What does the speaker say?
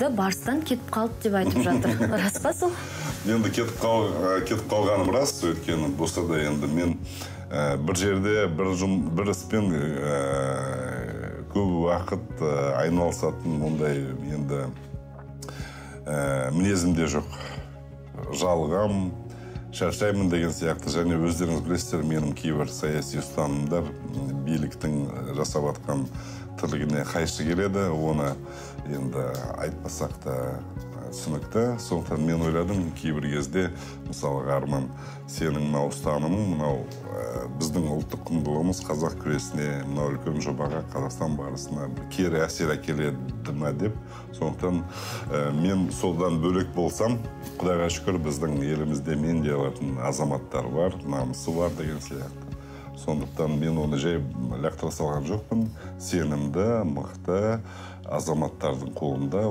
Сізді Барыстан кетіп қалды деп айтып жатыр. Рас па сол? Енді кетіп қалғаным рас, өйткені болса да енді мен бір жерде бір іспен көп уақыт айналысатын ондай енді мінезім де жоқ. Жалығам, шаршаймын деген сияқты. Және өздеріңіз білесіздер, менің кейбір саяси ұстанымдар биліктің жасап жатқан тірлігіне қайшы келеді. Оны енді айтпасақ та түсінікті. Сондықтан мен ойладым, кейбір кезде, мысалға, Арман, сенің мынау ұстанымың, мынау біздің ұлттық құндылығымыз қазақ күресіне, мынау үлкен жобаға, Қазақстан барысына бір кері әсер әкеледі ме деп. Сондықтан мен содан бөлек болсам, Құдайға шүкір, біздің елімізде мен де алатын азаматтар бар, намысы бар деген сияқты. Сондықтан мен оны жай лақтыра салған жоқпын. Сенімді, мықты азаматтардың қолында.